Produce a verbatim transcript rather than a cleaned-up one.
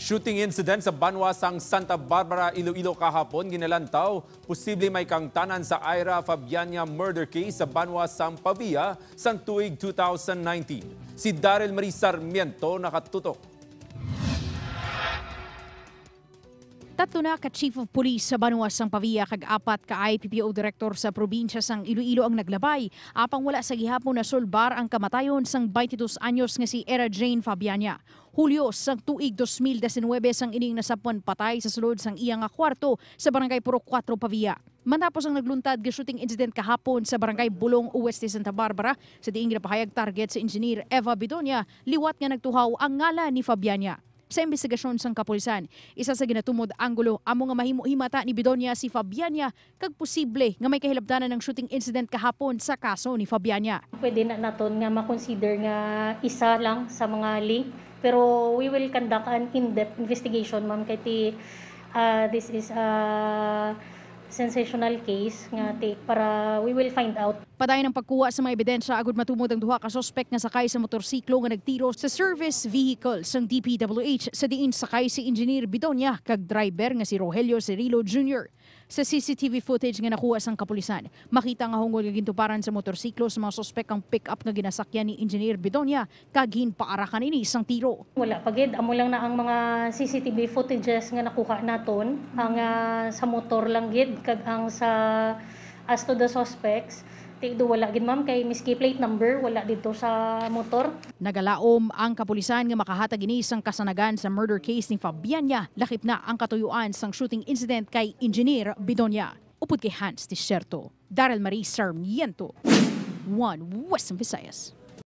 Shooting incident sa banwa sang Santa Barbara, Iloilo kahapon ginalantaw posible may kaangtanan sa Ira Fabiania murder case sa banwa sang Pavia sang tuig two thousand nineteen. Si Daryl Marie Sarmiento nakatutok. Tatlo na ka Chief of Police sa banwa sang Pavia kag apat ka I P P O director sa probinsya sang Iloilo ang naglabay, apang wala sa gihapon nasulbar ang kamatayon sang twenty-two anyos nga si Era Jane Fabiania. Hulyo sang tuig dos mil diecinuebe sang ining nasapwan patay sa sulod sang iya nga kwarto sa Barangay Purok Cuatro, Pavia. Matapos ang nagluntad nga shooting incident kahapon sa Barangay Bulong, Oeste, Santa Barbara, sa diin ginapahayag target si Engineer Eva Bidonia, liwat nga nagtuhaw ang ngalan ni Fabiania. Sa imbestigasyon sang kapulisan, isa sa ginatumod anggulo amo nga mahimo himata ni Bidonia si Fabiania kag posible nga may kahilabtanan ang shooting incident kahapon sa kaso ni Fabiania. Pwede na naton nga ma-consider nga isa lang sa mga link, pero we will conduct an in-depth investigation, ma'am, kay ti, ah, this is a sensational case nga ti, para we will find out. Padayon ang pagkuha sa mga ebidensya agud matumod ang duha ka suspek nga sakay sa motorsiklo nga nagtiro sa service vehicle sang D P W H, sa diin sakay si Engineer Bidonia kag driver nga si Rogelio Cirilo Junior. Sa C C T V footage nga nakuha sang kapulisan, makita nga hungod nga gintuparan sa motorsiklo sa mga suspek ang pick-up nga ginasakyan ni Engineer Bidonia kag ginpaarakan ini sang tiro. Wala pa gid, amo lang na ang mga C C T V footages nga nakuha naton, ang ah, sa motor lang gid kag ang sa, as to the suspects, ti do wala gid, ma'am, kay miski plate number wala didto sa motor. Nagalaom ang kapulisan nga makahatag ini sang kasanagan sa murder case ni Fabiania, lakip na ang katuyuan sang shooting incident kay Engineer Bidonia. Upod kay Hans Desierto, Daryl Marie Sarmiento, One Western Visayas.